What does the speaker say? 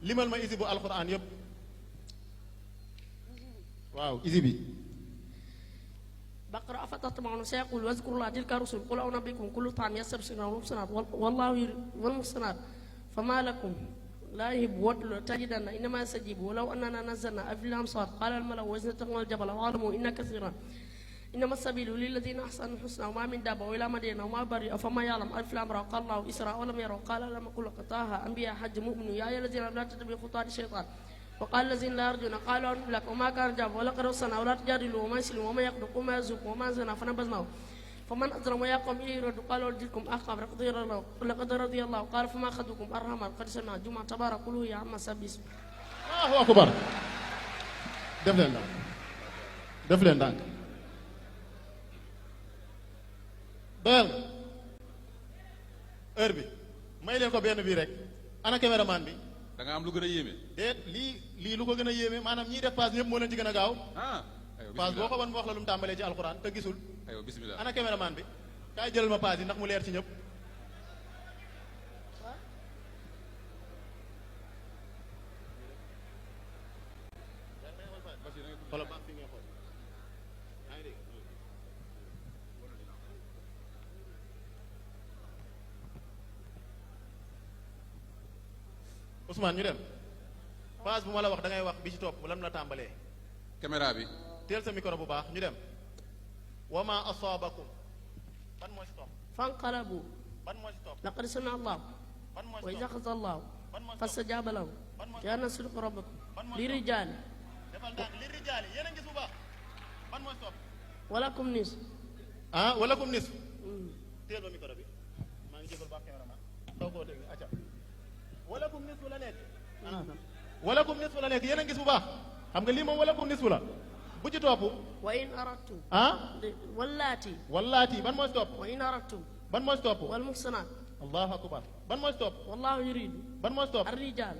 limal ma isi bu alquran yëpp waaw isi bi بقرة أفتطمعون سيقول واذكروا الله تلك الرسل قل أنبئكم كل طعام يستبشرون والمحصنات والمحصنات فما لكم لا يهب ودل تجدن إنما يستجيب ولو أننا نزلنا أفل الأمصار قال الملأ وزنتهم الجبل وعلموا إن كثيرا إنما السبيل للذين أحسنوا الحسنى وما من دابة وإلى مدينة وما بريء فما يعلم ألف الأمر قال الله إسراء ولم يروا قال لم أقل قطاها أنبياء حج مؤمن يا أيها الذين لا تتبعوا خطوات الشيطان وقال الذين لا يرجون قالوا أن لك وما كان جاب ولقد رسلنا ولا تجادلوا وما يسلم وما يقدق وما يزق وما زنا فنبذناه فمن أظلم ويا قوم إليه رد قالوا أرجلكم أخاف لقد رضي الله قال فما أخذكم أرحم قد سمع جمعة تبارك قلوا يا عم سبيس الله أكبر def leen ndànk doyal nga heure bi may leen ko benn bii rek ana caméraman bi da nga am lu gën a yéeme. déet lii lu ko gën a yéeme maanaam ñiy def passe ñëpp moo leen ci gën a gaaw aywa passe boo bisimilah ko wan mu wax la lu mu tàmbalee ci alxuraan te gisul aywa bisimilah. ana caméraman bi kaay jëlal ma passe yi ndax mu leer ci ñëpp xoolal baax fi ngay xool yaa ngi dégg Ousmane ñu dem phase bu ma la wax da ngay wax bi ci topp lan la tàmbalee caméra bi. teel sa micro bu baax ñu dem wama asaabakum ban moo ci topp فانقلبوا ban moo ci topp لقد سمع الله ban moo ci وإذا topp أخذ الله ban moo ci topp فاستجاب له يا ناس صدق ربكم لرجال defal ndànk li rijaali yéen a ngi gis bu baax ban moo ci topp ولكم نصف ah wala kum nis teel ma micro bi maa ngi jégal baax cameraman taw koo dégg acca wala kum nis la nekk wala kum nis la nekk yéen a ngi gis bu baax xam nga lii moom wala kum nis la bu ci topp وإن أردتم ah واللاتي wallaati ban moo ci topp وإن أردتم ban moo ci topp والمحصنات allahu akbar ban moo ci topp والله يريد ban moo ci topp الرجال